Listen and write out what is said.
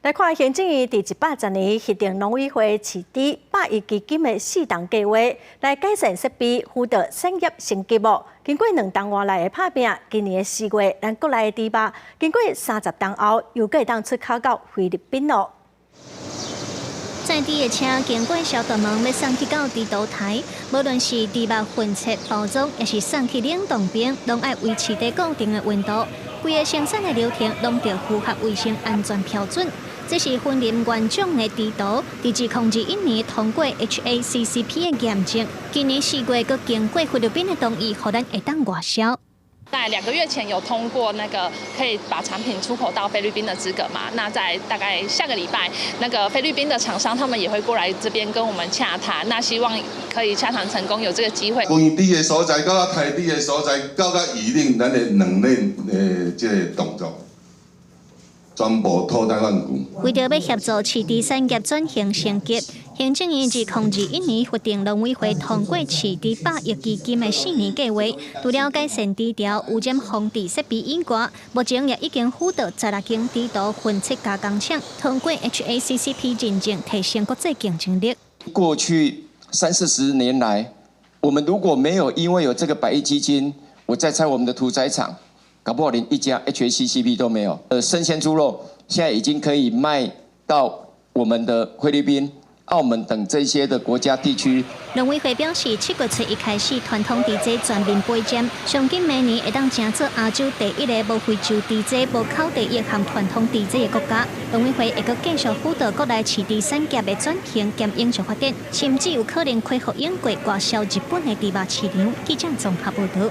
來看行政院佇110年核定農委會飼豬百億基金的四冬計畫，來改善設備，輔導產業升級哦。經過2冬外來的拍拚，今年的4月，咱國內的豬肉經過30冬後，又閣會當出口到菲律賓咯。載豬的車經過消毒門，欲送去到豬屠台，無論是豬肉分切包裝，抑是送去冷凍冰，攏愛維持佇固定的溫度。規个生產的流程攏著符合衛生安全標準。這是雲林原種的豬屠，佇2021年通過 HACCP 的驗證，今年4月閣經過菲律賓的同意，予咱會當外銷。在2個月前有通過那個可以把產品出口到菲律賓的資格嘛？那在大概下個禮拜，那個菲律賓的廠商他們也會過來這邊跟我們洽談，那希望可以洽談成功，有這個機會。飼豬的所在，到殺豬的所在，到預冷咱的冷鏈的這个動作，全部套台灣區。為著欲協助飼豬產業轉型升級，行政院2021年核定農委會通過飼豬百億基金的4年計劃，除了改善豬條污染防治設備以外，目前也已經輔導16間豬屠分切加工廠通過 HACCP 認證，提升國際競爭力。過去三四十年來，我們如果沒有因為有這個百億基金，我再猜我們的屠宰場，搞不好連一家 HACCP 都沒有。生鮮豬肉現在已經可以賣到我們的菲律賓、澳門等這些的國家地區。農委會表示，7月初一開始，傳統豬隻全面補針，上緊明年會當成做亞洲第一个無非洲豬隻、無口蹄疫和傳統豬隻的國家。農委會會閣繼續輔導國內飼豬產業的轉型兼永續發展，甚至有可能開放英國外銷日本的豬肉市場。記者綜合報導。